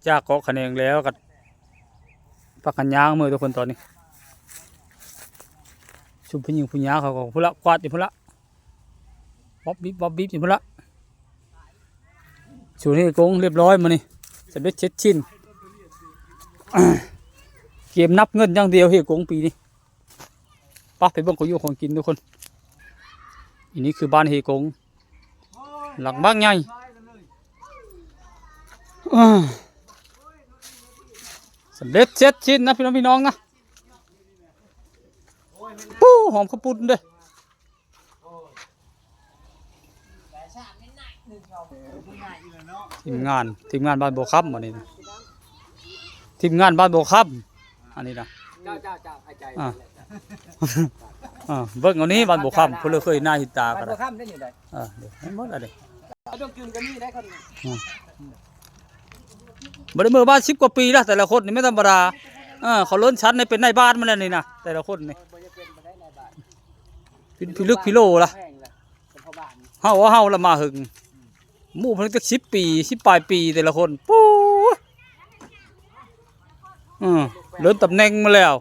ຈາກເກາະຂະແໜງແລ້ວກໍພາກັນຍ່າງເມືອທຸກຄົນຕອນນີ້. ຊຸມຜູ້ຍິງຜູ້ຍາເຂົາກໍພຸ້ນລະ ກວາດຢູ່ພຸ້ນລະ ວອບບິບ ວອບບິບຢູ່ພຸ້ນລະ. ສູນເຮກົງຮຽບຮ້ອຍມື້ນີ້ ສຳເລັດເສັດສິ້ນ. ເກມນັບເງິນຢ່າງດຽວເຮກົງປີນີ້. ປະ ໄປເບິ່ງຂອງຢູ່ຂອງກິນທຸກຄົນ. ອັນນີ້ຄືບ້ານເຮກົງ ຫຼັງບັກໃຫຍ່. ສຳເລັດເສັດສິ້ນນະ ພີ່ນ້ອງ ພີ່ນ້ອງນະ. ປູ້ ຫອມເຂົ້າປຸ້ນເດ້. ທີມງານ ທີມງານບ້ານບົວຄຳ ອັນນີ້ນະ ທີມງານບ້ານບົວຄຳ ອັນນີ້ນະ. ເຈົ້າ ເຈົ້າ ເຈົ້າ ອາຈານ ອ່າ ອ່າ ເບິ່ງເອົານີ້ ບ້ານບົວຄຳ ເພິ່ນເລີຍເຄີຍໜ້າເຫັນຕາກັນ ບ້ານບົວຄຳໄດ້ນີ້ໄດ໋. ເອີ ເດ້ ມັນໝົດລະເດ້ ເອົາດົງກຶມກໍມີໄດ້ຄົນ ອືມ ບໍ່ໄດ້ເມືອບ້ານສິບກວ່າປີລະ ແຕ່ລະຄົນນີ້ບໍ່ທຳມະດາ. ເອີ ເຂົາເລີ້ນຊັ້ນໃຫ້ເປັນນາຍບ້ານມາແລ້ວນີ້ນະ ແຕ່ລະຄົນນີ້ ບໍ່ຢາກເປັນບໍ່ໄດ້ນາຍບ້ານ ພິລຶກພິໂລລະ. ເຮົາ ເຮົາລະມາເຫິງ ໝູ່ເພິ່ນຈັກສິບປີ ສິບປາຍປີແຕ່ລະຄົນ ປູ້ ເອີ ເລີ້ນຕຳແໜ່ງມາແລ້ວ.